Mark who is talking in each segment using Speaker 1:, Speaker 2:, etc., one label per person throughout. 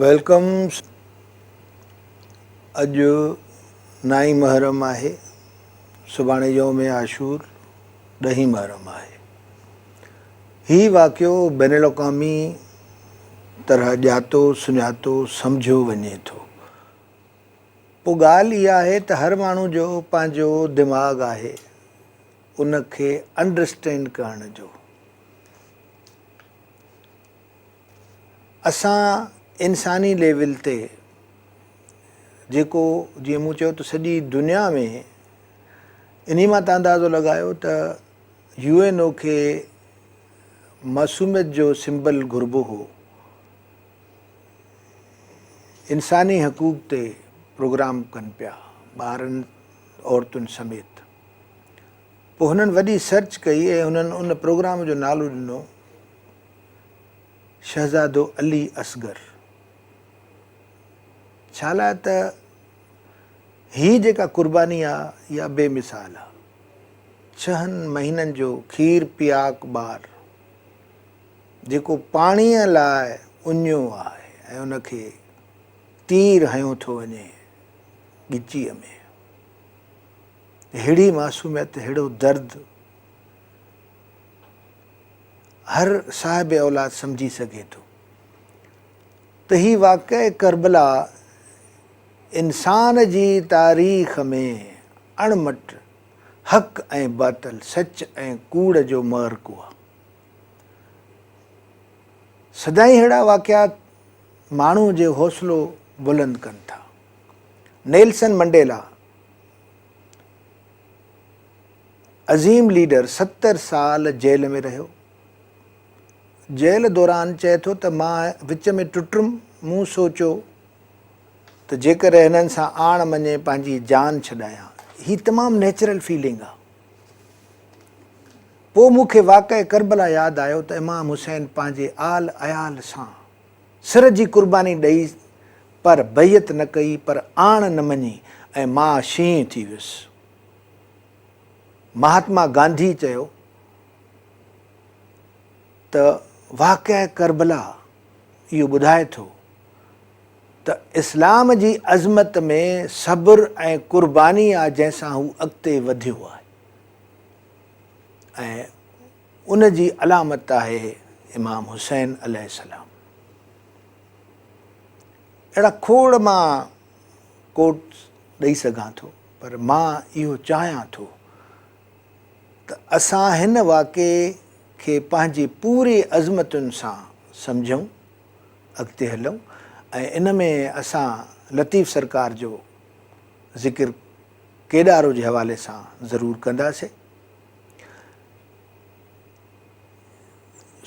Speaker 1: Welcome اڄ نائين محرم آهي سڀاڻي يوم عاشور ڏهين محرم آهي هي واقعو بين الاقوامي طرح ڄاتو سڃاتو سمجهيو وڃي ٿو پوء ڳالهه اها آهي ته هر ماڻهو جو پنهنجو دماغ آهي ان کي انڊرسٽينڊ ڪرڻ جو اسان انساني ليول تي جيڪو جيئن مون چيو ته سڄي دنيا ۾ انهي مان ته اندازو لڳايو ته يو اين او کي معصوميت جو سمبل گهربو هو انساني حقوق تي پروگرام ڪن پيا ٻارن عورتن سميت پوء هنن وڏي سرچ ڪئي ۽ هنن ان پروگرام جو نالو ڏنو شهزادو علي اصغر، ڇا لاء ته هي جيڪا قرباني آ اها بي مثال آ. ڇهن مهينن جو کير پياڪ ٻار جيڪو پاڻيء لاء اڃيو آهي ۽ ان کي تير هنيو ٿو وڃي ڳچيء ۾. ههڙي معصوميت، ههڙو درد. هر صاحب اولاد سمجهي سگهي ٿو ته هي واقعه ڪربلا انسان جي تاريخ ۾ اڻمٽ حق ۽ باطل، سچ ۽ ڪوڙ جو معرڪو آهي. سدائين اهڙا واقعات ماڻهو جي حوصلو بلند ڪن ٿا. نيلسن منڊيلا عظيم ليڊر 70 سال جيل ۾ رهيو. جيل دوران چئي ٿو ته مان وچ ۾ ٽٽم، مون سوچيو ته جيڪر هنن سان آڻ مڃي پنهنجي جان ڇڏايان. هي تمام نيچرل فيلنگ آ. پوء مون کي واقعه ڪربلا ياد آيو ته امام حسين پنهنجي آل عيال سان سر جي قرباني ڏئي پر بيعت نه ڪئي پر آڻ نه مڃي ۽ مان شينهن ٿي ويس. مهاتما گانڌي چيو ته واقعه ڪربلا اهو ٻڌائي ٿو ته اسلام جي عظمت ۾ صبر ۽ قرباني آ جنهن سان هو اڳتي وڌيو آهي ۽ ان جي علامت آهي امام حسين عليه السلام. اهڙا کوڙ مان ڪوٽس ڏئي سگهان ٿو پر مان اهو چاهيان ٿو ته اسان هن واقعي کي پنهنجي پوري عظمتن سان سمجهون، اڳتي هلون ۽ ان ۾ اسان لطيف سرڪار جو ذڪر ڪيڏارو جي حوالي سان ضرور ڪنداسين.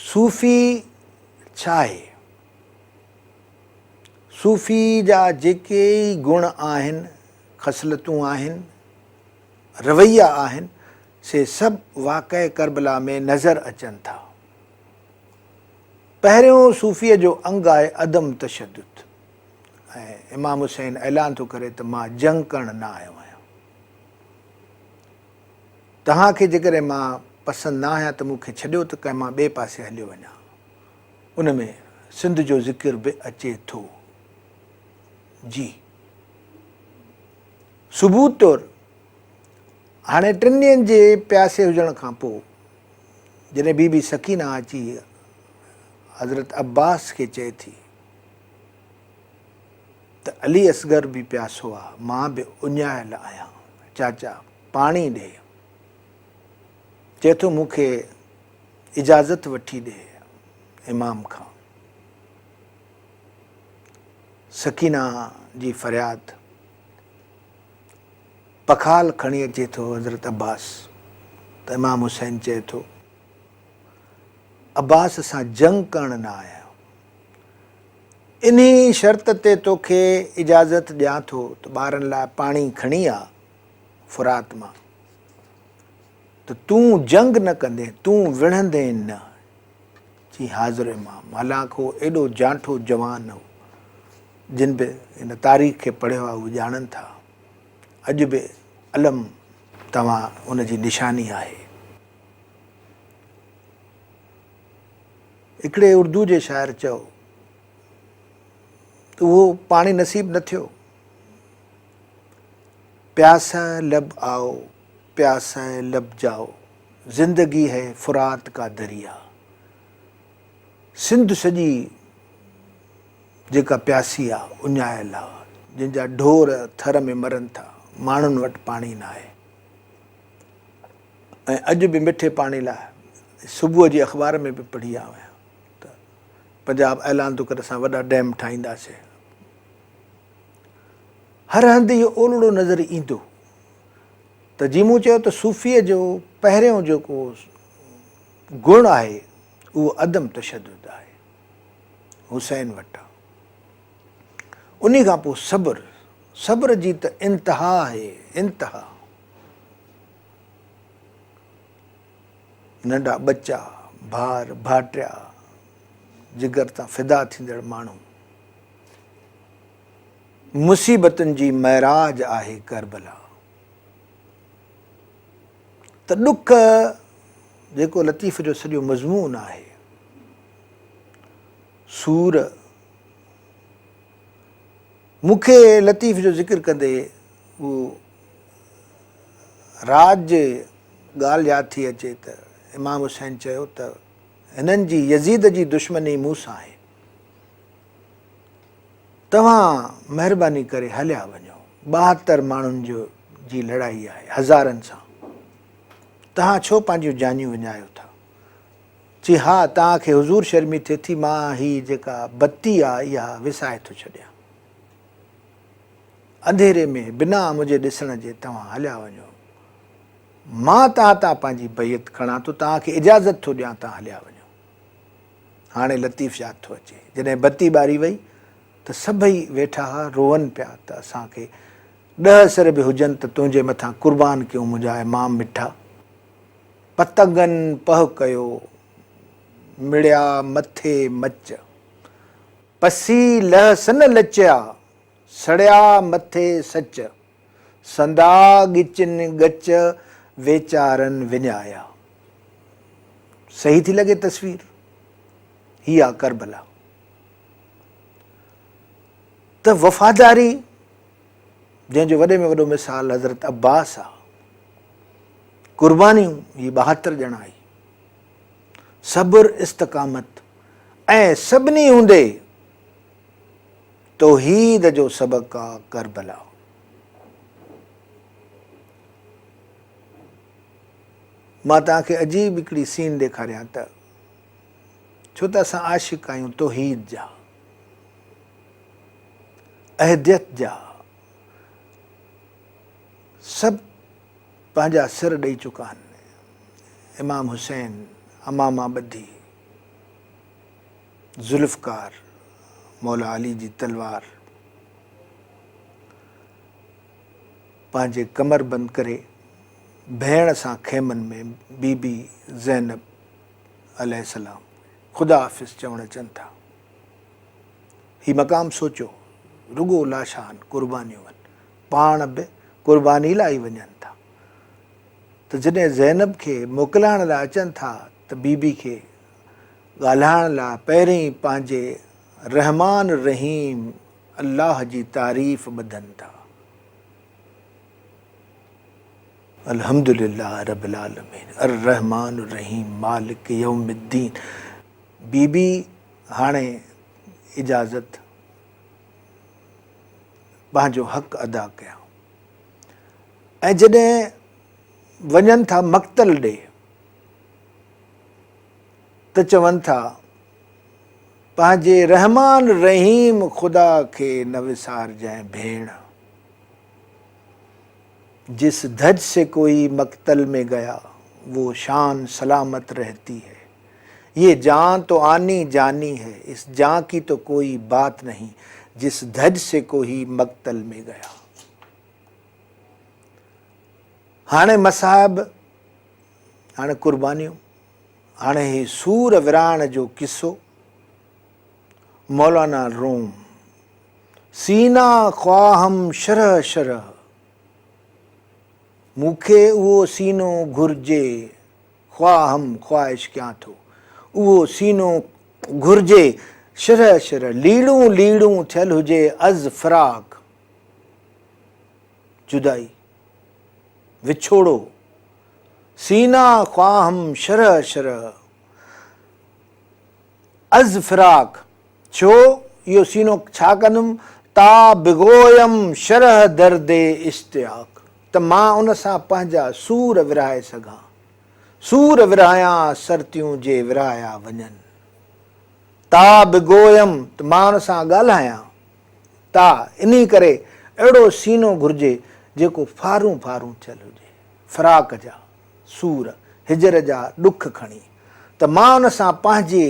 Speaker 1: صوفي ڇا آهي؟ صوفي جا جيڪي ئي گڻ آهن، خصلتون آهن، رويا آهن، سي سڀ واقعه ڪربلا ۾ نظر اچن ٿا. پهريون صوفيء جو انگ آهي عدم تشدد ۽ امام حسين اعلان ٿو ڪري ته مان جنگ ڪرڻ نه آيو آهيان. توهان کي جيڪڏهن مان پسند نه آهيان ته مون کي ڇڏيو ته ڪنهن مان ٻئي پاسي هليو وڃان. ان ۾ سنڌ جو ذڪر به اچي ٿو. جي ثبوت طور هاڻي ٽن ڏينهن جي پياسي هجڻ کان پوء جڏهن بي بي سڪينه اچي حضرت عباس کي چئي ٿي ته علي اصغر به پياسو آ، مان به اڃايل آهيان، چاچا پاڻي ڏي. چئي ٿو مون کي اجازت وٺي ڏي امام کان. سڪينه جي فرياد پخال کڻي اچي ٿو حضرت عباس ته امام حسين چئي ٿو عباس اسان جنگ ڪرڻ نه آيا آهيون انهي شرط تي توکي اجازت ڏيان ٿو ته ٻارن لاء پاڻي کڻي آ فرات مان ته تون جنگ نه ڪندين، تون وڙهندين نه. چي حاضر امام. حالانڪ هو ايڏو جانٺو جوان هو. جن به هن تاريخ کي پڙهيو آهي اهي ڄاڻن ٿا. اڄ به علم توهان ان جي نشاني آهي. هڪڙي اردو جي شاعر چيو. اهو پاڻي نصيب نه ٿيو. پياسه لب آئو پياسه لب جائو زندگي هي فرات ڪا دريا. سنڌ سڄي جيڪا پياسي آ، اڃايل آ، جن جا ڍور ٿر ۾ مرن ٿا، ماڻهن وٽ پاڻي ناهي ۽ اڄ به مٺي پاڻي لاء صبح جي اخبار ۾ به پڙهي آيو آهيان ته پنجاب اعلان ٿو ڪري اسان وڏا ڊيم ٺاهينداسين. هر هنڌ اهو اولڙو نظر ايندو ته جي مون چيو ته صوفيء جو پهريون جيڪو گڻ آهي اهو عدم تشدد آهي. حسين وٽ آ. انهي کان پوء صبر، صبر جي ته انتها آهي، انتها. ننڍا ٻچا، ڀار، ڀاٽيا، جگر تان فدا ٿيندڙ ماڻهو. مصيبتن جي معراج آهي ڪربلا. ته ڏک جيڪو لطيف جو سڄو مضمون آهي، سور، مون کي لطيف جو ذڪر ڪندي اهو رات جي ڳالهه ياد ٿي اچي ته امام حسين چيو ته هنن جي يزيد جي دشمني مون سان آهي، توهان مهرباني ڪري هليا وڃو، 72 ماڻهن جو جي لڙائي آهي هزارن سان، توهان ڇو پنهنجيون جانيون وڃايو ٿا؟ چي ها توهان کي حضور شرمي ٿئي ٿي، مان هي جيڪا بتي آ اها وسائي ٿو ڇڏيان، انڌيري ۾ بنا منهنجي ڏسڻ جي توهان هليا وڃو، مان توهان تان پنهنجي بيعت کڻان ٿو، توهان کي اجازت ٿو ڏيان توهان هليا وڃو. هاڻي لطيف ياد ٿو اچي. جڏهن بتي ٻاري وئي ته سڀئي ويٺا ها روئن پيا ته اسان کي ڏهه سر به هجن ته تنهنجي مٿان قربان ڪيون منهنجا امام مٺا. پتنگن پهه ڪيو، مڙيا مٿي مچ. پسي لهه سن لچيا، سڙيا مٿي سچ. سندا ڳچن ڳچ ويچارن وڃايا. صحيح ٿي لڳي تصوير. هي آ ڪربلا. ته وفاداري جنهن جو وڏي ۾ وڏو مثال حضرت عباس آ. قربانيون هي 72 ڄڻا هي. صبر استقامت ۽ سڀني هوندي توحيد جو سبق آ ڪربلا. مان توهان کي عجيب هڪڙي سين ڏيکاريان ته ڇو ته اسان عاشق آهيون توحيد جا، احديت جا، سڀ پنهنجا سر ڏئي چڪا آهن. امام حسين عماما ٻڌي ذوالفقار مولا علي جي تلوار پنهنجي ڪمر بند ڪري ڀيڻ سان خيمن ۾ بي بي زينب عليه السلام خدا حافظ چوڻ اچن ٿا. هي مقام سوچيو، رڳو لاشا آهن، قربانيون آهن، پاڻ به قرباني لاء ئي وڃن ٿا. ته جڏهن زينب کي موڪلائڻ لاء اچن ٿا ته بي بي کي ڳالهائڻ لاء پهرين پنهنجي رحمان الرحيم الله جي تعريف ٻڌن ٿا. الحمد لله رب العالمين الرحمٰن الرحيم مالڪ يوم الدين. بي بي هاڻي اجازت پنهنجو حق ادا ڪيان. ۽ جڏهن وڃن ٿا مقتل ڏي ته چون ٿا پنهنجي رحمان رحيم خدا کي نه وسارجانء ڀيڻ. جس ڌج سي ڪوئي مقتل ۾ گيا وو شان سلامت رهتي هي. يه جان تو آني جاني هي اس جان ڪي تو ڪوئي بات نهين جس ڌج سي ڪوئي مقتل ۾ گيا. هاڻي مصائب، هاڻي قربانيون، هاڻي هي سور ورهائڻ جو قصو، مولانا روم، سينا خواهم شرح شرح، مون کي اهو سينو گهرجي، خواهم خواهش ڪيان ٿو، اهو سينو گهرجي. شرح شرح، ليڙون ليڙون ٿيل هجي از فراق، جدائي، وڇوڙو، سينا خواهم شرح شرح، از فراق، ڇو اهو سينو ڇا ڪندم، تا بگويم شرح درد اشتياق، ته مان ان سان پنهنجا سور ورهائي سگهان، سور ورهايان سرتيون جي ورهايا وڃن. تا به گويم ته مان ان سان ڳالهايان. تا، انهي ڪري اهڙو سينو گهرجي جيڪو ڦارون ڦارون ٿيل هجي، فراق جا سور، هجر جا ڏک کڻي، ته مان ان سان پنهنجي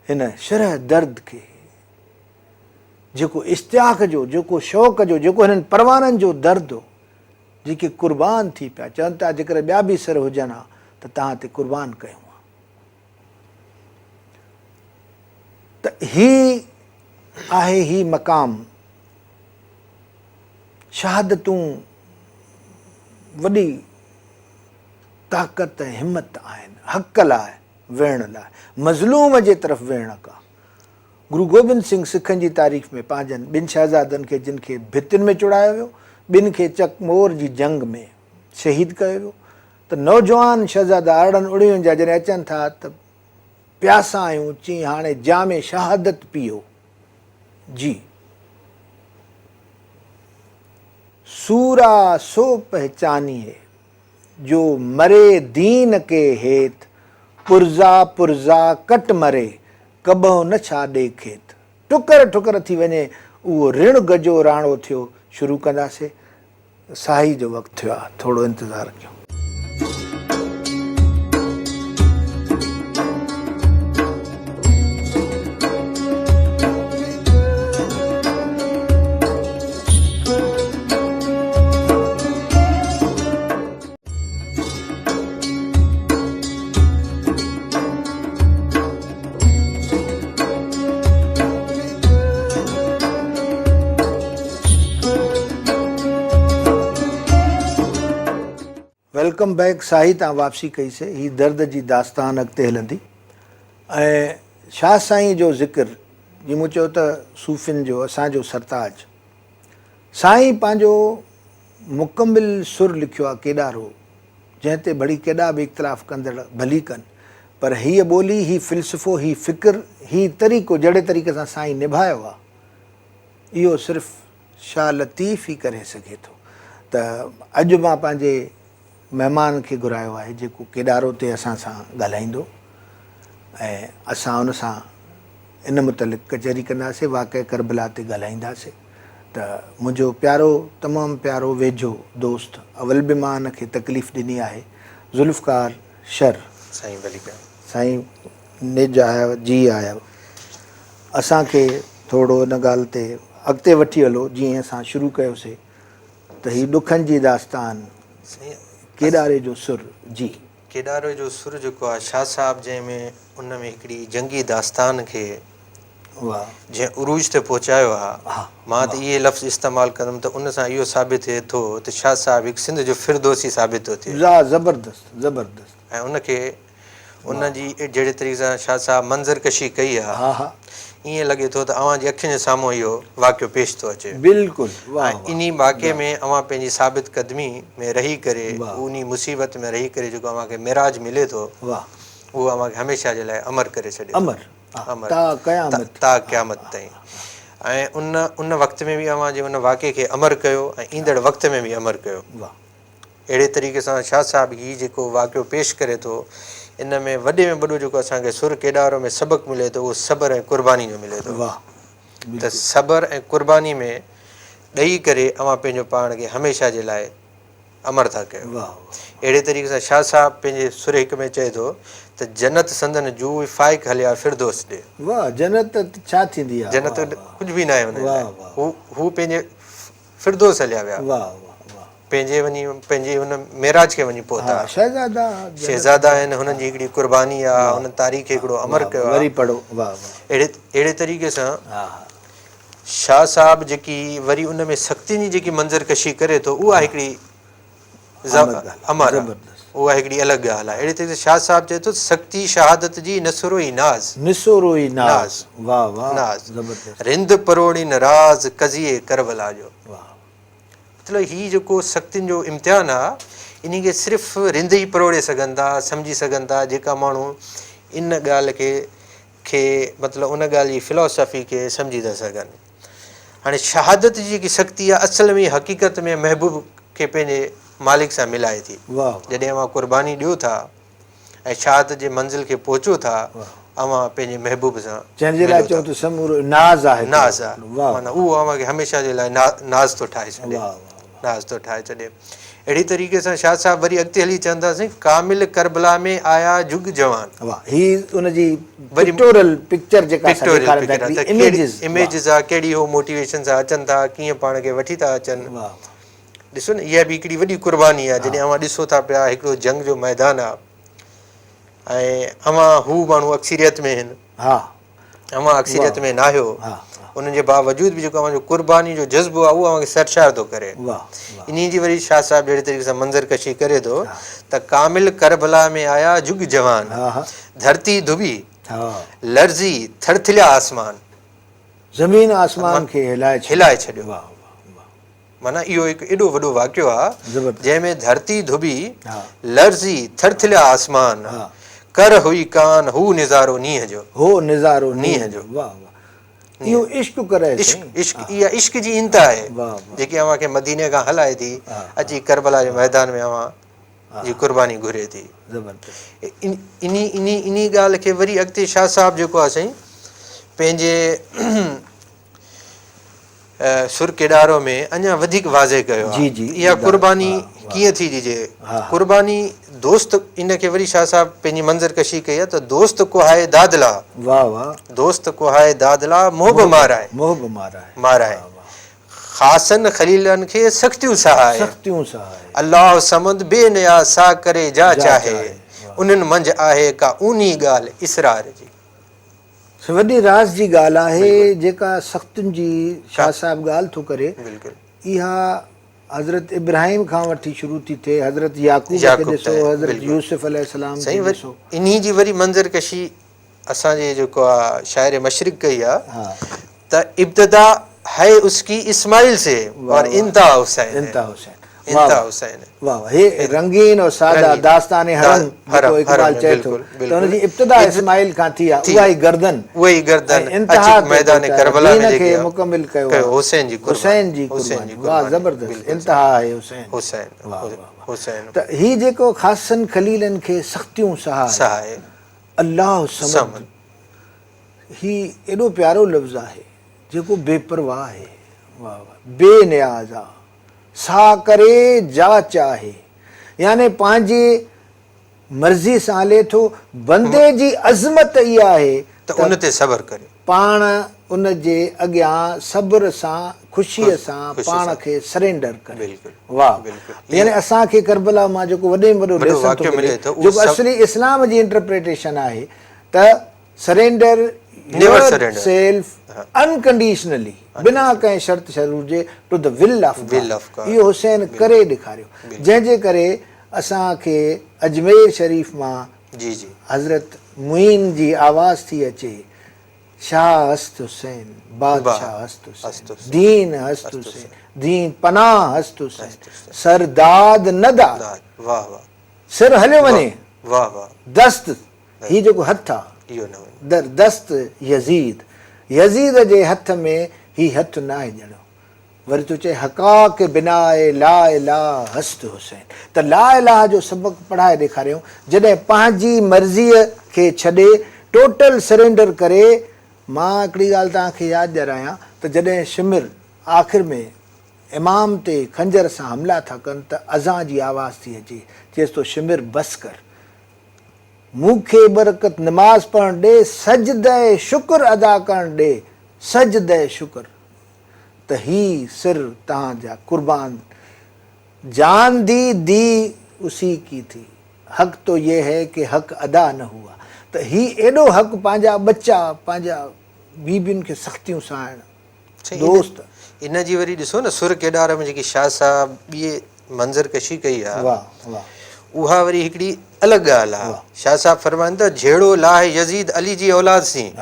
Speaker 1: هن شرح درد کي، جيڪو اشتياق جو، جيڪو شوق جو، جيڪو هنن پروانن جو درد هو، جيڪي قربان ٿي پيا، چون ٿا جيڪڏهن ٻيا به سر هجن ها ته توهان تي قربان ڪيون ها. ته هي آهي هي مقام، شهادتون وڏي طاقت ۽ همت آهن حق لاء وڙهڻ لاء، مظلوم جي طرف وڙهڻ کا. گرو گوبند سنگهه سکن جي تاريخ ۾ پنهنجن ٻن شهزادن کي جن کي ڀتين ۾ چڙهايو ويو، ٻن کي چڪمور جي جنگ ۾ شهيد ڪيو ويو ته نوجوان شهزادا ارڙهن اڻويهن جا جڏهن اچن ٿا ته پياسا آهيون، چيائين هاڻي جام شهادت پيئو. جي. سورا سو پهچانيئي، جو مري دين ڪي هيت، پرزا پرزا ڪٽ مري، ڪبهه نه ڇاڏي کيت. ٽڪر ٺڪر ٿي وڃي، اهو رڻ گجو راڻو ٿيو، شروع ڪنداسي. ساهي جو وقت ٿيو آهي، ٿورو انتظار ڪيو. Welcome back ساهي تان واپسي ڪئي سي هي درد جي داستان اڳتي هلندي ۽ شاهه سائين جو ذڪر جي مون چيو ته صوفين جو اسان جو سرتاج سائين پنهنجو مڪمل سر لکيو آ ڪيڏارو جنهن تي ڀڙي ڪيڏا به اختلاف ڪندڙ ڀلي ڪن پر هيء ٻولي هي فلسفو هي فڪر هي طريقو جهڙي طريقي سان سائين نڀايو آ اهو صرف شاهه لطيف ئي ڪري سگهي ٿو ته اڄ مان پنهنجي مهمان کي گهرايو آهي جيڪو ڪيڏارو تي اسان سان ڳالهائيندو ۽ اسان ان سان ان متعلق ڪچهري ڪنداسين واقعه ڪربلا تي ڳالهائينداسين ته منهنجو پيارو تمام پيارو ويجهو دوست اول به مان ان کي تڪليف ڏني آهي ذوالفقار شر
Speaker 2: سائين ڀلي ڪيو.
Speaker 1: سائين نج آيا جي آيا اسان کي ٿورڙو ان ڳالهه تي اڳتي وٺي هلو جيئن اسان شروع ڪيوسي ته هي ڏکن جي داستان ڪيڏاري جو سر جي.
Speaker 2: ڪيڏاري جو سر جيڪو آهي شاهه صاحب جنهن ۾ ان ۾ هڪڙي جنگي داستان کي جنهن عروج تي پهچايو آهي مان ته اهي لفظ استعمال ڪندم ته ان سان اهو ثابت ٿئي ٿو ته شاهه صاحب هڪ سنڌ جو فردوسي ثابت ٿو ٿئي.
Speaker 1: زبردست زبردست.
Speaker 2: ۽ ان کي ان جي جهڙي طريقي سان شاهه صاحب منظر ڪشي ڪئي آ ائين لڳي ٿو ته اوهان جي اکين جي سامهون اهو واقعو پيش ٿو اچي.
Speaker 1: بلڪل
Speaker 2: واه ۽ انهي واقعي ۾ اوهان پنهنجي ثابت قدمي ۾ رهي ڪري انهي مصيبت ۾ رهي ڪري جيڪو اوهان کي معراج ملي ٿو اهو اوهان کي هميشه جي لاء امر ڪري ڇڏي ٿو.
Speaker 1: امر تا قيامت
Speaker 2: تا قيامت تائين ۽ ان ان وقت ۾ به اوهان جي ان واقعي کي امر ڪيو ۽ ايندڙ وقت ۾ به امر ڪيو.
Speaker 1: واه.
Speaker 2: اهڙي طريقي سان شاهه صاحب هي جيڪو واقعو پيش ڪري ٿو، ان ۾ وڏي ۾ وڏو جيڪو اسان کي سر ڪيڏارو ۾ سبق ملي ٿو اهو صبر ۽ قرباني جو ملي ٿو. ته صبر ۽ قرباني ۾ ڏئي ڪري اوهان پنهنجو پاڻ کي هميشه جي لاء امر ٿا ڪيو. اهڙي طريقي سان شاهه صاحب پنهنجي سر هڪ ۾ چئي ٿو ته جنت سندن جوء فائق هليا فردوس ڏي.
Speaker 1: واه جنت ته ڇا ٿيندي آ.
Speaker 2: جنت ڪجهه به ناهي انهن لاء. هو پنهنجي فردوس هليا ويا. پنهنجي وڃي پنهنجي ان معراج کي وڃي پهتا.
Speaker 1: شهزادا
Speaker 2: شهزادا آهن هنن جي هڪڙي قرباني آ هنن تاريخ کي هڪڙو امر ڪيو آ.
Speaker 1: وري پڙهو واه واه.
Speaker 2: اهڙي اهڙي طريقي سان شاهه صاحب جيڪي وري ان ۾ سختين جي جيڪي منظر ڪشي ڪري ٿو اها هڪڙي امر آ.
Speaker 1: زبردست.
Speaker 2: اها هڪڙي الڳ ڳالهه آهي. اهڙي طريقي سان شاهه صاحب چئي ٿو ته سختي شهادت جي نسورو ئي ناز.
Speaker 1: نسورو ئي ناز. واهه واهه
Speaker 2: ناز. زبردست. رند پروڙين راز قضيي ڪربلا جو.
Speaker 1: واهه.
Speaker 2: مطلب هي جيڪو سختين جو امتحان آهي انهي کي صرف رند ئي پروڙي سگهن ٿا، سمجهي سگهن ٿا جيڪا ماڻهو ان ڳالهه کي کي مطلب ان ڳالهه جي فلاسافي کي سمجهي ٿا سگهن. هاڻي شهادت جي جيڪي سختي آهي اصل ۾ حقيقت ۾ محبوب کي پنهنجي مالڪ سان ملائي ٿي. جڏهن اوهان قرباني ڏيو ٿا ۽ شهادت جي منزل کي پهچو ٿا اوهان پنهنجي محبوب سان
Speaker 1: جنهن جي لاء چئون ته سمورو ناز آهي
Speaker 2: ناز آهي معنيٰ اهو اوهان کي هميشه جي لاء ناز ٿو ٺاهي ڇڏي ناز ٿو ٺاهي ڇڏي. اهڙي طريقي سان شاهه صاحب وري اڳتي هلي چون ٿا سائين ڪامل ڪربلا ۾ آيا جڳ جوان.
Speaker 1: واھ هي ان جي پڪٽورل پڪچر جيڪا اسان ڏيکارين ٿا هڪڙي اميجز
Speaker 2: اميجز آ ڪهڙي هو موٽيويشن سان اچن ٿا ڪيئن پاڻ کي وٺي ٿا اچن.
Speaker 1: واھ
Speaker 2: ڏسو نه اها به هڪڙي وڏي قرباني آ جڏهن اوهان ڏسو ٿا پيا هڪڙو جنگ جو ميدان آ ۽ اوهان هو ماڻهو اڪثريت ۾ هن.
Speaker 1: ها
Speaker 2: اوهان اڪثريت ۾ ناهيو انهن جي باوجود به جيڪو اوهان جو قرباني جو جذبو آهي اهو اوهان کي سرشار ٿو ڪري. انهي جي وري شاهه صاحب جهڙي طريقي سان منظر ڪشي ڪري ٿو ته ڪامل ڪربلا ۾ آيا جڳ جوان، ڌرتي ڌٻي، لرزي، ٿرٿليا آسمان.
Speaker 1: زمين آسمان کي
Speaker 2: هلائي ڇڏيو. معنيٰ اهو هڪ ايڏو وڏو واقعو آ جنهن ۾ ڌرتي ڌٻي، لرزي، ٿرٿليا آسمان، ڪر هئي ڪان، هو نظارو نينهن جو.
Speaker 1: هو نظارو نينهن جو. واه واه اهو عشق ڪري
Speaker 2: سائين. عشق اها عشق جي انتها آهي جيڪي اوهان کي مديني کان هلائي ٿي اچي ڪربلا جي ميدان ۾ اوهان جي قرباني گهري ٿي.
Speaker 1: زبردست.
Speaker 2: انهي انهي انهي ڳالهه کي وري اڳتي شاهه صاحب جيڪو آ سائين پنهنجي سر ڪيڏارو ۾ اڃا وڌيڪ واضح ڪيو آهي. اها قرباني ڪيئن ٿي ڏجي؟ قرباني دوست ان کي وري شاهه صاحب پنهنجي منظر ڪشي ڪئي آهي ته دوست ڪهائي دادلا دوست ڪهائي دادلا محب مارائي
Speaker 1: محب
Speaker 2: مارائي خاصن خليلن کي سختيون سهائي الله صمد بي نياز سا ڪري جا چاهي انهن منجهه آهي ڪا اونهي ڳالهه اسرار جي.
Speaker 1: وڏي راز جي ڳالهه آهي جيڪا سختين جي شاهه صاحب ڳالهه ٿو ڪري اها حضرت ابراهيم کان وٺي شروع ٿي ٿئي حضرت يعقوب کي ڏسو حضرت يوسف عليه السلام کي ڏسو.
Speaker 2: انهي جي وري منظر ڪشي اسان جي جيڪو آ شاعر مشرق ڪئي آ ته ابتدا هي اس ڪي اسماعيل سي اور انتها حسين
Speaker 1: هي. انتها حسين. واه واه هي رنگين اور ساده داستان حرم جيڪو اقبال چئي ٿو ته ان جي ابتدا اسماعيل کان ٿي آهي اها ئي گردن
Speaker 2: اها ئي گردن اچي ميدان ڪربلا ۾
Speaker 1: جيڪي مڪمل ڪيو
Speaker 2: آهي حسين جي
Speaker 1: قرباني حسين جي قرباني واه زبردست انتها آهي حسين
Speaker 2: حسين واه واه حسين
Speaker 1: ته هي جيڪو خاصن خليلن کي سختيون سهائي الله صمد هي ايڏو پيارو لفظ آهي جيڪو بي پرواهه آهي واه واه بي نياز آ سا ڪري جا چاهي يعني پنهنجي مرضي سان هلي ٿو، بندي جي عظمت اها آهي
Speaker 2: ته ان تي صبر ڪري.
Speaker 1: پاڻ ان جي اڳيان صبر سان خوشيء سان پاڻ کي سرينڊر ڪري. واه يعني اسان کي ڪربلا مان جيڪو وڏي ۾ وڏو ليسن ٿو ملي جيڪو اصلي اسلام جي انٽرپريٽيشن آهي ته سرينڊر يور سيلف انڪنڊيشنلي بنا ڪنهن شرط شروط جي to the will of God اهو حسين ڪري ڏيکاريو جنهن جي ڪري اسان کي اجمير شريف مان حضرت معين جي آواز ٿي اچي شاهه هست حسين بادشاهه هست حسين دين هست حسين دين پناهه هست حسين سر داد نه داد سر هليو وڃي دست هي جيڪو هٿ آ، در دست يزيد، يزيد جي هٿ ۾ هي هٿ ناهي ڄڻيو. وري ٿو چئي حقاق بناء لا اله هست حسين ته لا اله جو سبق پڙهائي ڏيکاريائون، جڏهن پنهنجي مرضيء کي ڇڏي ٽوٽل سرينڊر ڪري، مان هڪڙي ڳالهه توهان کي ياد ڏيارايان ته جڏهن شمر آخر ۾ امام تي خنجر سان حملا ٿا ڪن ته اذان جي آواز ٿي اچي، چيس ٿو شمر بس ڪر. مون کي ٻه رڪعت نماز پڙهڻ ڏي، سجده شڪر ادا ڪرڻ ڏي، سجده شڪر ته هي سر تهان جا قربان، جان the the اسي ڪي ٿي، حق تو يه هي ڪه حق ادا نه هوا، ته هي ايڏو حق پنهنجا ٻچا پنهنجا بيبين کي سختيون سهائڻ. دوست.
Speaker 2: ان جي وري ڏسو نه سر ڪيڏار ۾ جيڪي شاهه صاحب ٻي منظر ڪشي ڪئي آ
Speaker 1: واه واه.
Speaker 2: اها وري هڪڙي الڳ ڳالهه آ. شاهه صاحب فرمائن ٿا، جهيڙو لاهه يزيد علي جي اولاد سين.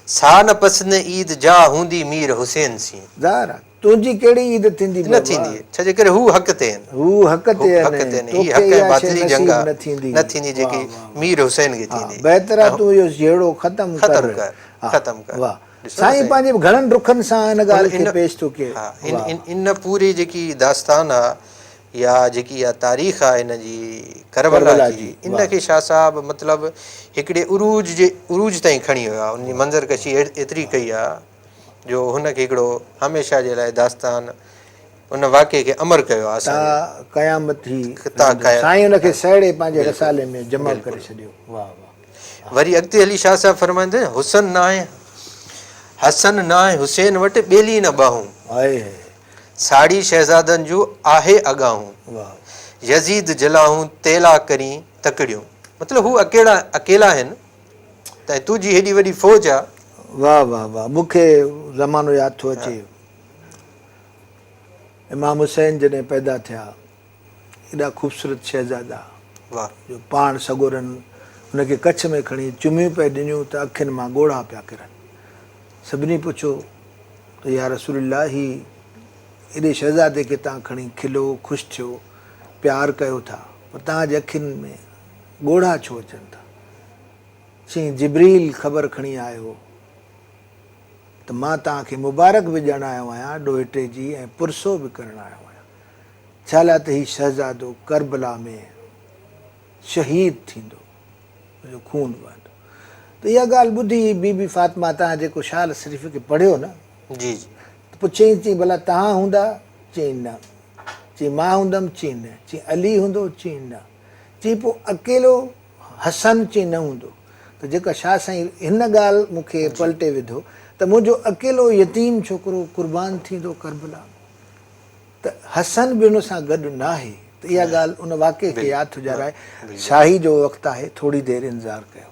Speaker 2: سا نه پسندين عيد جا هوندي مير حسين سين.
Speaker 1: ظاهر آ تنهنجي ڪهڙي عيد ٿيندي
Speaker 2: نه
Speaker 1: بابا.
Speaker 2: ٿيندي ڇا جي ڪري هو حق تي آهن.
Speaker 1: هو حق تي
Speaker 2: هو حق
Speaker 1: آهن
Speaker 2: تي آهن. هي
Speaker 1: توکي
Speaker 2: حق ۽
Speaker 1: اها
Speaker 2: باطل
Speaker 1: شيء
Speaker 2: جي جنگ
Speaker 1: نصيب
Speaker 2: آ
Speaker 1: نه ٿيندي.
Speaker 2: نه ٿيندي
Speaker 1: واه
Speaker 2: جيڪي
Speaker 1: واه واه.
Speaker 2: مير حسين کي
Speaker 1: ها
Speaker 2: ٿيندي.
Speaker 1: بهتر آ
Speaker 2: ۽
Speaker 1: تون اهو جهيڙو ختم
Speaker 2: ختم
Speaker 1: ڪر.
Speaker 2: ڪر
Speaker 1: ها
Speaker 2: ختم ڪر.
Speaker 1: واه
Speaker 2: ڏسو نه
Speaker 1: سائين
Speaker 2: سائين.
Speaker 1: پنهنجي گهڻن رخن سان ان
Speaker 2: ان
Speaker 1: ڳالهه کي
Speaker 2: ان
Speaker 1: پيش ٿو ڪري.
Speaker 2: ها ان
Speaker 1: واه
Speaker 2: ان
Speaker 1: واه.
Speaker 2: ان پوري جيڪي داستان آ يا جيڪي اها تاريخ آ ان جي ڪربلا
Speaker 1: ڪربلا
Speaker 2: جي
Speaker 1: جي
Speaker 2: ان
Speaker 1: واه.
Speaker 2: کي شاهه صاحب مطلب هڪڙي عروج جي عروج تائين کڻي ويو آ ان جي منظر ڪشي ايتري ڪئي آ جو هن کي هڪڙو هميشه جي لاء داستان ان واقعي کي امر ڪيو آ اسان جي
Speaker 1: تا قيامت هي
Speaker 2: تا
Speaker 1: رهندو.
Speaker 2: قيامت
Speaker 1: سائين ان کي سهيڙي پنهنجي
Speaker 2: بلڪل
Speaker 1: رسالي ۾ جمع ڪري
Speaker 2: بلڪل
Speaker 1: ڇڏيو. واه واه.
Speaker 2: وري اڳتي هلي شاهه صاحب فرمائن ٿا حسن ناهي حسن ناهي حسين وٽ ٻيلي نه ٻانهون.
Speaker 1: High high.
Speaker 2: ساڙي شهزادن جون آهي اڳاهون.
Speaker 1: واه.
Speaker 2: يزيد جلاهون تيلا ڪرين تڪڙيون. مطلب هو اڪيڙا اڪيلا آهن ته تنهنجي هيڏي وڏي فوج آ.
Speaker 1: واه واه واه مون کي زمانو ياد ٿو اچي امام حسين جڏهن پيدا ٿيا ايڏا خوبصورت شهزادا
Speaker 2: واه.
Speaker 1: جو پاڻ سڳورن ان کي ڪڇ ۾ کڻي چميون پئي ڏنيون ته اکين مان ڳوڙها پيا ڪرن. سڀني پڇيو ته يا رسول الله هي ايڏي شهزادي کي توهان کڻي کلو خوش ٿيو پيار ڪيو ٿا پر توهان جي اکين ۾ ڳوڙها ڇو اچن ٿا؟ چيائين جبريل خبر کڻي آيو ته مان توهان کي مبارڪ به ڏيڻ آيو آهيان ڏوهٽي جي ۽ پرسو به ڪرڻ آيو آهيان ڇالاء ته هي شهزادو ڪربلا ۾ شهيد ٿيندو، ان جو خون وهندو. ته اها ڳالهه ٻڌي بي بي فاطمه توهان جيڪو شال شريف کي پڙهيو نه؟
Speaker 2: جي جي.
Speaker 1: ته پڇيائين چيائين ڀلا توهان هوندا؟ چيائين نه. چيائين مان هوندم؟ چيائين نه. چيائين علي هوندو؟ چيائين نه. چيائين پوء اڪيلو حسن؟ چيائين نه هوندو. ته جيڪا شاهه سائين هن ڳالهه مون کي پلٽي وڌو ته منهنجو اڪيلو يتيم ڇوڪرو قربان ٿيندو ڪربلا ۾. ته حسن به ان سان گڏ ناهي ته اها ڳالهه ان واقعي کي ياد ٿو ڏيارائي. شاهي جو وقت آهي ٿوري دير انتظار ڪيو.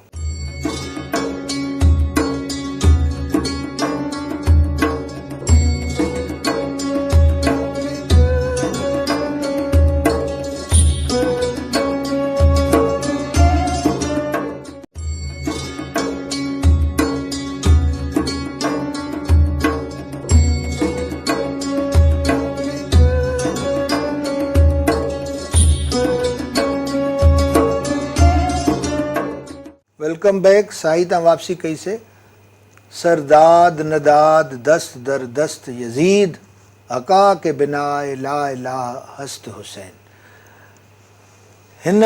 Speaker 1: Welcome back سائي تان واپسي ڪئي سي سر داد نداد دست در دست يزيد حقا ڪي بناء لا اله هست حسين هن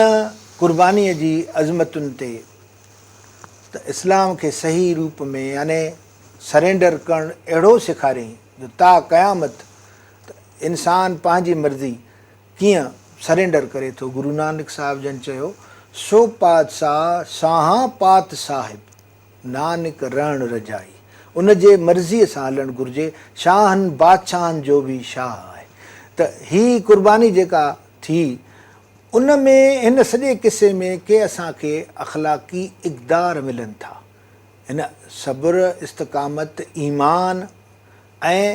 Speaker 1: قرباني جي عظمتن تي ته اسلام کي صحيح روپ ۾ يعني سرينڊر ڪرڻ اهڙو سيکاريائين جو تا قيامت ته انسان پنهنجي مرضي ڪيئن سرينڊر ڪري ٿو گرو نانڪ صاحب جن چيو سو پادشاهه ساهان پات صاحب نانڪ رهڻ رجائي ان جي مرضي سان هلڻ گهرجي شاهن بادشاهن جو به شاهه آهي ته هي قرباني جيڪا ٿي ان ۾ هن سڄي قصي ۾ ڪي اسان کي اخلاقي اقدار ملن ٿا. هن صبر، استقامت، ايمان ۽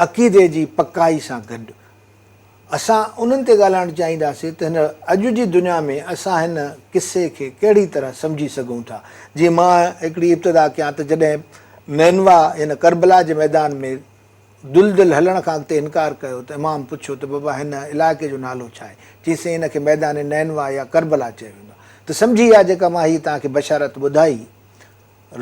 Speaker 1: عقيدي جي پڪائي سان گڏ اسان انهن تي ڳالهائڻ چاهينداسين ته هن اڄ جي دنيا ۾ اسان هن قصي کي ڪهڙي طرح سمجهي سگهون ٿا. جيئن مان هڪڙي ابتدا ڪيان ته جڏهن نينوا يعني ڪربلا جي ميدان ۾ دلدل هلڻ کان اڳتي انڪار ڪيو ته امام پڇيو ته بابا هن علائقي جو نالو ڇا آهي؟ چيسين هن کي ميدان نينوا يا ڪربلا چيو ويندو آهي ته سمجهي ويا جيڪا مان هي توهان کي بشارت ٻڌائي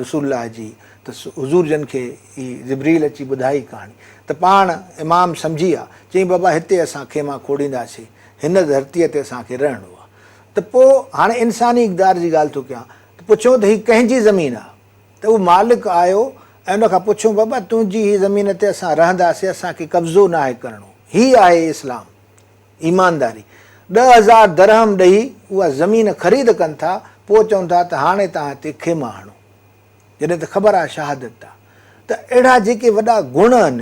Speaker 1: رسول الله جي ته حضور جن کي هي جبريل اچي ٻڌائي ڪهاڻي ته پاڻ امام سمجهي ويا چيائين بابا هتي اسان خيما کوڙينداسين هن ڌرتيء تي اسان کي رهڻو آهي ته پوء هاڻي انساني اقدار جي ڳالهه ٿو ڪيان ته پڇيو ته هي ڪنهن جي زمين آهي؟ ته اهو مالڪ آيو ۽ ان کان پڇيو بابا تنهنجي هي زمين تي اسان رهنداسين اسان کي قبضو ناهي ڪرڻو هي آهي اسلام ايمانداري 10,000 درهم ڏئي اها زمين خريد ڪن ٿا پوء چون ٿا ته هاڻي توهان هتي خيما هڻو جڏهن ته خبر آهي شهادت آ ته اهڙا جيڪي وڏا گڻ آهن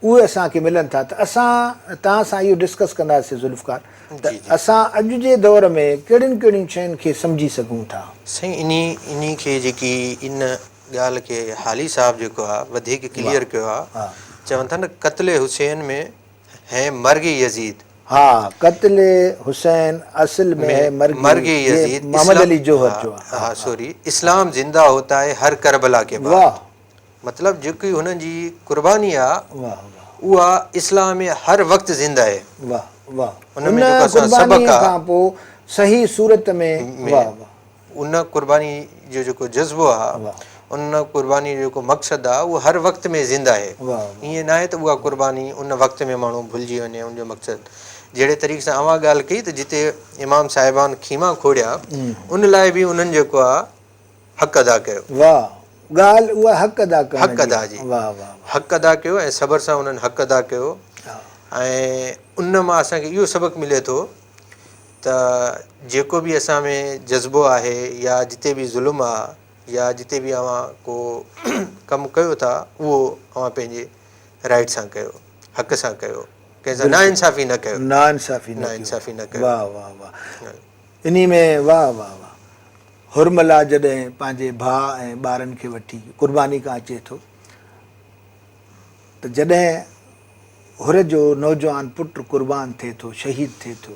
Speaker 1: اهي اسان کي ملن ٿا ته اسان توهان سان اهو ڊسڪس ڪنداسين ذوالفقار ته اسان اڄ جي دور ۾ ڪهڙين ڪهڙين شين کي سمجهي سگهون ٿا.
Speaker 2: سائين انهي انهي کي جيڪي ان ڳالهه کي حالي صاحب جيڪو آ وڌيڪ ڪليئر ڪيو آ چون ٿا نه قتل حسين ۾ هين مرگ يزيد.
Speaker 1: ها قتل حسين اصل ۾ هي
Speaker 2: مرگ
Speaker 1: يزيد محمد علي جوهر جو
Speaker 2: آ. ها سوري اسلام زنده هوتا هي هر ڪربلا ڪي بعد.
Speaker 1: واه.
Speaker 2: مطلب جيڪي هنن جي قرباني آ
Speaker 1: واه واه.
Speaker 2: اها اسلام ۾ هر وقت زنده آهي.
Speaker 1: واه واه.
Speaker 2: ان ۾ جيڪو اسان سبق آ.
Speaker 1: ان قرباني کان پو صحيح صورت ۾ واه واه.
Speaker 2: ان قرباني جو جيڪو جذبو آ، ان قرباني جو جيڪو مقصد آ، اهو هر وقت ۾ زنده آهي. ائين ناهي ته اها قرباني ان وقت ۾ ماڻهو ڀلجي وڃي ان جو مقصد. جهڙي طريقي سان اوهان ڳالهه ڪئي ته جتي امام صاحبان خيما کوڙيا ان لاء به انهن جيڪو آ حق ادا ڪيو.
Speaker 1: واهه ڳالهه اها حق ادا ڪرڻ
Speaker 2: حق ادا جي.
Speaker 1: واهه واهه.
Speaker 2: حق ادا ڪيو ۽ صبر سان انهن حق ادا ڪيو ۽ ان مان اسان کي اهو سبق ملي ٿو ته جيڪو به اسان ۾ جذبو آهي يا جتي به ظلم آ يا جتي به اوهان ڪو ڪم ڪيو ٿا اهو اوهان پنهنجي رائيٽ سان ڪيو حق سان ڪيو ڪنهن سان نا انصافي نه ڪيو
Speaker 1: نا انصافي
Speaker 2: نه انصافي نه ڪيو.
Speaker 1: واه واه واه انهي ۾ واه واه واه حرملا جڏهن پنهنجي ڀاء ۽ ٻارن کي وٺي قرباني کان اچي ٿو ته جڏهن حر جو نوجوان پٽ قربان ٿئي ٿو، شهيد ٿئي ٿو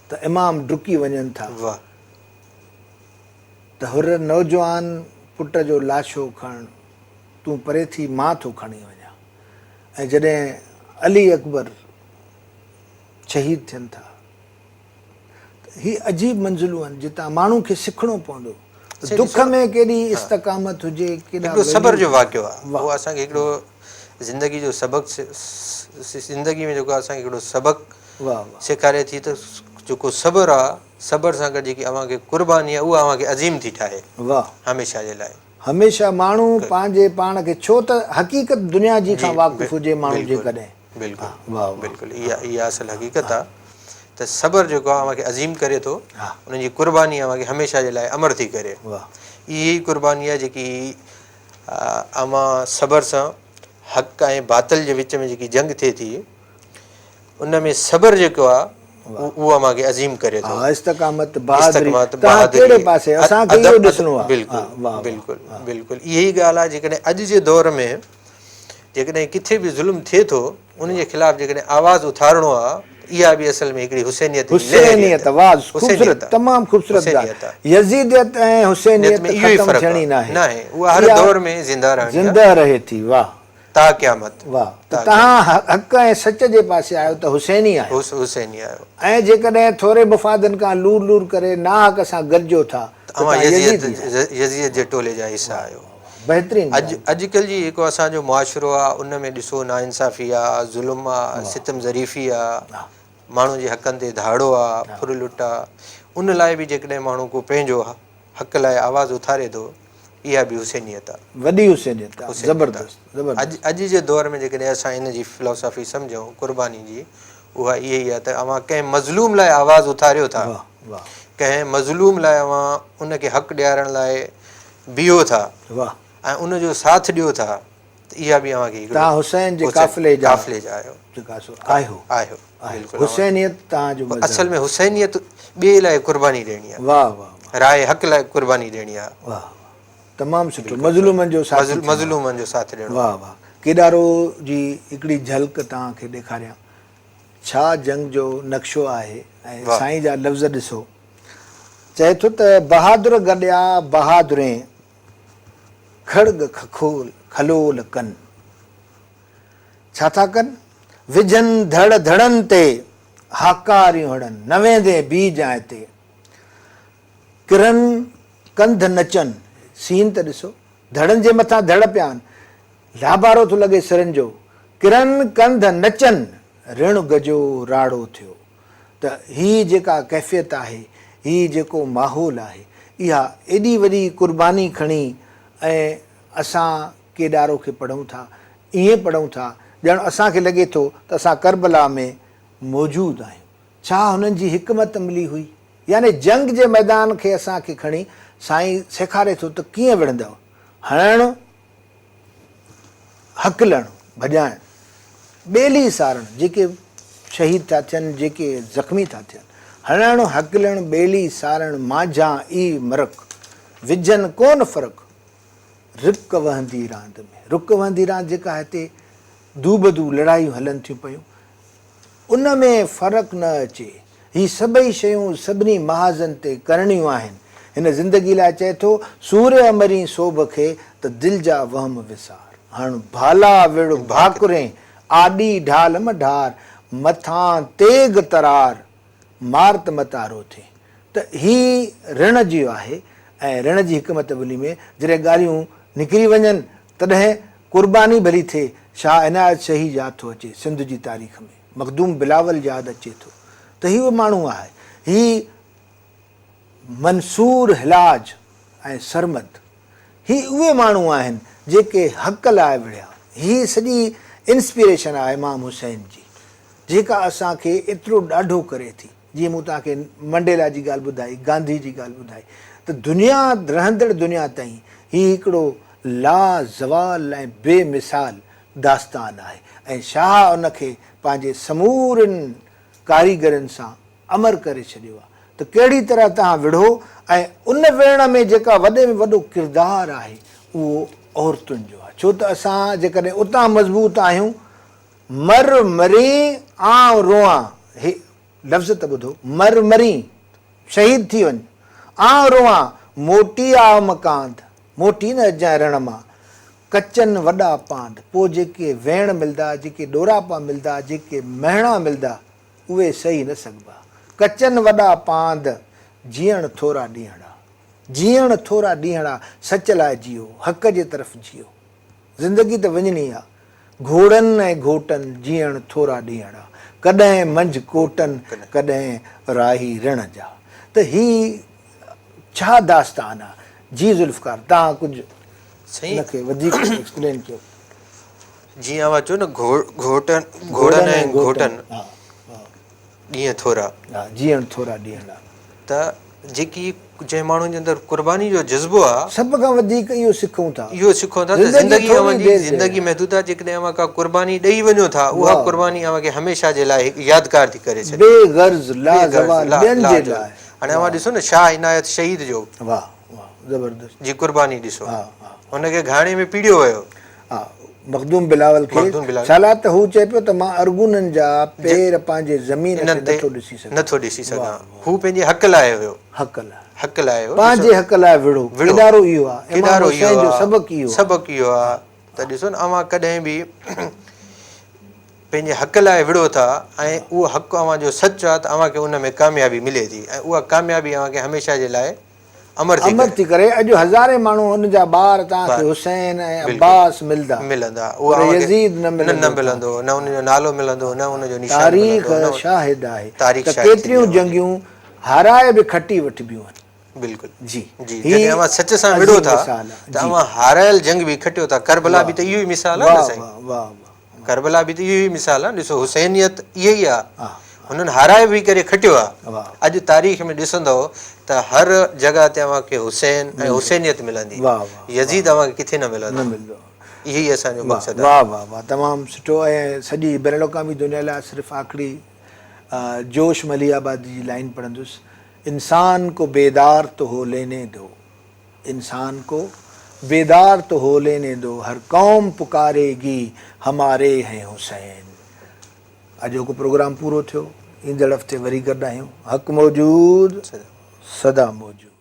Speaker 1: ته امام ڊڪي وڃن ٿا ته حر نوجوان پٽ جو لاشو کڻ، تون پري ٿي مان ٿو کڻي وڃان ۽ جڏهن علي اڪبر شهيد ٿين ٿا. ته هي عجيب منزلون آهن جتان ماڻهو کي سکڻو پوندو ته دک ۾ ڪيڏي استقامت هجي ڪيڏا
Speaker 2: هڪڙو صبر جو واقعو آهي اهو اسان کي هڪڙو زندگي جو سبق زندگي ۾ جيڪو اسان کي هڪڙو سبق سيکاري ٿي ته جيڪو صبر آهي صبر سان گڏ جيڪي اوهان کي قرباني آهي اها اوهان کي عظيم ٿي ٺاهي هميشه جي لاء.
Speaker 1: هميشه ماڻهو پنهنجي پاڻ کي ڇو ته حقيقت دنيا جي کان واقف هجي ماڻهو جيڪڏهن.
Speaker 2: بلڪل بلڪل اها اها اصل حقيقت آ ته صبر جيڪو آ اوهان کي عظيم ڪري ٿو ان جي قرباني اوهان کي هميشه جي لاء امر ٿي ڪري اها ئي قرباني آ جيڪي اوهان صبر سان حق ۽ باطل جي وچ ۾ جيڪي جنگ ٿئي ٿي ان ۾ صبر جيڪو آ اهو اوهان کي عظيم ڪري ٿو.
Speaker 1: استقامت بهادري توهان ڪهڙي پاسي اسان کي اهو ڏسڻو آ.
Speaker 2: بلڪل بلڪل بلڪل اها ئي ڳالهه آ جيڪڏهن اڄ جي دور ۾ جيڪڏهن ڪٿي به ظلم ٿئي ٿو ان جي خلاف جيڪڏهن آواز اٿارڻو آ ته اها به اصل ۾ هڪڙي حسينيت جي لهر
Speaker 1: حسينيت واھ خوبصورت تمام خوبصورت ڳالهه يزيديت ۽ حسينيت ختم ٿيڻي ناهي
Speaker 2: ناهي اها هر دور ۾ زنده رهڻي
Speaker 1: آ زنده رهي ٿي واھ
Speaker 2: تا قيامت
Speaker 1: واھ ته توهان حق ۽ سچ جي پاسي آهيو ته حسيني آهيو
Speaker 2: حسيني آهيو
Speaker 1: ۽ جيڪڏهن ٿوري مفادن کان لور لور ڪري ناحق سان گڏجو ٿا
Speaker 2: ته توهان يزيدي آهيو يزيديت جي ٽولي جا حصا آهيو.
Speaker 1: بهترين
Speaker 2: اڄ اڄڪلھ جي جيڪو اسان جو معاشرو آ ان ۾ ڏسو ناانصافي آ ظلم آ ستم ظريفي آ ماڻهو جي حقن تي ڌاڙو آ ڦر لٽ آ ان لاء به جيڪڏهن ماڻهو ڪو پنهنجو حق لاء آواز اٿاري ٿو اها به حسينيت آ.
Speaker 1: وڏي حسينيت آ زبردست زبردست.
Speaker 2: اڄ اڄ جي دور ۾ جيڪڏهن اسان ان جي فلاسافي سمجهون قرباني جي اها اها ئي آ ته اوهان ڪنهن مظلوم لاء آواز اٿاريو ٿا ڪنهن مظلوم لاء اوهان ان کي حق ڏيارڻ لاء بيهو ٿا ۽ ان جو ساٿ ڏيو ٿا ته اها به اوهان کي هڪڙو
Speaker 1: توهان حسين جي قافلي جا
Speaker 2: قافلي جا آهيو
Speaker 1: جيڪا سو آهيو
Speaker 2: آهيو
Speaker 1: بلڪل حسينيت توهان جو مذهب
Speaker 2: اصل ۾ حسينيت ٻئي لاء قرباني ڏيڻي آهي
Speaker 1: واه واه واه
Speaker 2: راء حق لاء قرباني ڏيڻي آهي
Speaker 1: واه واه تمام سٺو مظلومن جو ساٿ
Speaker 2: مظلومن جو ساٿ ڏيڻو
Speaker 1: واه واه ڪيڏارو جي هڪڙي جهلڪ توهان کي ڏيکاريان ڇا جنگ جو نقشو آهي ۽ سائين جا لفظ ڏسو چئي ٿو ته بهادر گڏيا بهادرين کڙڳ ککول کلول ڪن. ڇا ٿا ڪن؟ وجهن ڌڙ ڌڙن تي هاڪاريون هڙن، نه ويندين بي جاء تي. ڪرن ڪنڌ نچن، سين ته ڏسو، ڌڙن جي مٿان ڌڙ پيا آهن، لابارو ٿو لڳي سرن جو، ڪرن ڪنڌ نچن، رڻ گجو راڙو ٿيو. ته هي جيڪا ڪيفيت آهي، هي جيڪو ماحول آهي، اها ايڏي وڏي قرباني کڻي ۽ اسان ڪيڏارو کي پڙهون ٿا، ائين پڙهون ٿا ڄڻ اسان کي لڳي ٿو ته اسان ڪربلا ۾ موجود آهيون. ڇا هنن جي حڪمت عملي هئي؟ يعني جنگ جي ميدان کي اسان کي کڻي سائين سيکاري ٿو ته ڪيئن وڙهندؤ، هڻڻ، هڪلڻ، ڀڄائڻ، ٻيلي سارڻ، جيڪي شهيد ٿا ٿين، جيڪي زخمي ٿا ٿين، هڻڻ، هڪلڻ، ٻيلي سارڻ، مانجهان ئي مرڪ، وجهن ڪونه فرق، رڪ وهندي راند ۾، رڪ وهندي راند جيڪا هتي دوبدو لڙايون هلن ٿيون پيون. ان ۾ فرق نه اچي. هي سڀئي شيون سڀني محاذن تي ڪرڻيون آهن. هن زندگي لاء چئي ٿو، سورهيه مرين سوڀ کي ته دل جا وهم وسار. هڻ ڀالا وڙ ڀاڪرين، آڏي ڍال م ڍار، مٿان تيغ ترار، مار ته متارو ٿئين. ته هي رڻ جيو آهي ۽ رڻ جي حڪمت عملي ۾ جڏهن ڳالهيون نڪري وڃن تڏهن قرباني ڀلي ٿئي، شاهه عنايت شهيد ياد ٿو اچي، سنڌ جي تاريخ ۾ مخدوم بلاول ياد اچي ٿو ته هي اهو ماڻهو آهي، هي منصور حلاج ۽ سرمد هي اهي ماڻهو آهن جيڪي حق لاء وڙهيا، هي سڄي انسپيريشن آهي امام حسين جي جيڪا اسان کي ايترو ڏاڍو ڪري ٿي. جيئن مون توهان کي منڊيلا جي ڳالهه ٻڌائي، گانڌي جي ڳالهه ٻڌائي ته دنيا رهندڙ دنيا تائين هي هڪڙو لا زوال ۽ بي مثال داستان آهي ۽ شاهه ان کي پنهنجي سمورين ڪاريگرين سان امر ڪري ڇڏيو آهي ته ڪهڙي طرح توهان وڙهو ۽ ان وڙهڻ ۾ جيڪا وڏي ۾ وڏو ڪردار آهي اهو عورتن جو آهي ڇو ته اسان جيڪڏهن اتان مضبوط آهيون مر مرين آنء روئان، هي لفظ ته ٻڌو، مر مرين، شهيد ٿي وڃ، آنء روئان، موٽي آء م ڪانڌ، موٽي نه اچجانء رڻ مان، ڪچن وڏا پانڌ، پوء جيڪي ويڻ ملدا، جيڪي ڏوراپا ملدا، جيڪي مهڻا ملدا، اهي سهي نه سگهبا. ڪچن وڏا پانڌ، جيئڻ ٿورا ڏينهڙا. جيئڻ ٿورا ڏينهڙا، سچ لاء جيئو، حق جي طرف جيئو. زندگي ته وڃڻي آ. گهوڙن ۽ گهوٽن جيئڻ ٿورا ڏينهڙا. ڪڏهن منجهه ڪوٽن ڪڏهن راهي رڻ جا. ته هي ڇا داستان آ. جي ذوالفقار توهان ڪجهه ان کي وڌيڪ ايڪسپلين ڪيو.
Speaker 2: جيئن اوهان چيو نه گهوٽن گهوڙن ۽ گهوٽن ڏينهن ٿورا.
Speaker 1: ها جيئڻ ٿورا ڏينهڙا.
Speaker 2: ته جيڪي جنهن ماڻهن جي اندر قرباني جو جذبو آ.
Speaker 1: سڀ کان وڌيڪ اهو سکون ٿا.
Speaker 2: اهو سکون ٿا ته زندگي اوهان جي زندگي محدود آ جيڪڏهن اوهان ڪا قرباني ڏئي وڃو ٿا اها قرباني اوهان کي هميشه جي لاء هڪ يادگار ٿي ڪري ڇڏي.
Speaker 1: بي غرض لازوال ٻين جي لاء.
Speaker 2: هاڻي اوهان ڏسو نه شاهه عنايت شهيد جو.
Speaker 1: واه واه زبردست.
Speaker 2: جي قرباني ڏسو. هن کي گهاڻي ۾ پيڙيو ويو.
Speaker 1: ها مخدوم بلاول کي ڇالاء ته هو چئي پيو ته مان ارغونن جا پير پنهنجي زمين تي نٿو ڏسي سگهان.
Speaker 2: نٿو ڏسي سگهان. هو پنهنجي حق لاء هيو.
Speaker 1: حق لاء.
Speaker 2: حق لاء هيو.
Speaker 1: پنهنجي حق لاء وڙهو. ڪيڏارو اهو آهي. امام حسين جو سبق اهو آهي.
Speaker 2: سبق اهو آهي ته ڏسو نه اوهان ڪڏهن به پنهنجي حق لاء وڙهو ٿا ۽ اهو حق اوهان جو سچ آهي ته اوهان کي ان ۾ ڪاميابي ملي ٿي ۽ اها ڪاميابي اوهان کي هميشه جي لاء امر ٿي
Speaker 1: امر ٿي ڪري. اڄ هزارين ماڻهو ان جا ٻار توهان کي حسين ۽ عباس ملدا
Speaker 2: ملندا
Speaker 1: پر يزيد نه ملندو
Speaker 2: نه ملندو نه ان جو نالو ملندو نه ان جو نشان
Speaker 1: تاريخ شاهد آهي ته ڪيتريون جنگيون هارائي به کٽي وٺبيون آهن.
Speaker 2: بلڪل جي جي جڏهن اوهان سچ سان وڙهو ٿا ته اوهان هارايل جنگ به کٽيو ٿا ڪربلا به ته اهو ئي مثال آهي نه سائين
Speaker 1: واه واه واه
Speaker 2: ڪربلا به ته اهو ئي مثال آهي ڏسو حسينيت اها ئي آهي هنن هارائي به ڪري کٽيو آهي اڄ تاريخ ۾ ڏسندؤ ته هر جڳهه تي اوهان کي حسين ۽ حسينيت ملندي يزيد اوهان کي ڪٿي نه ملندو اهو ئي اسان جو مقصد آهي.
Speaker 1: واه واه واه تمام سٺو ۽ سڄي بين الاقوامي دنيا لاء صرف آخري جوش مليح آبادي جي لائين پڙهندس انسان ڪو بيدار تو هو ليني دو. انسان ڪو بيدار تو هو ليني دو هر قوم پڪاري گي هماري هين حسين اڄوڪو پروگرام پورو ٿيو ايندڙ هفتي وري گڏ آهيون حق موجود سدا موجود.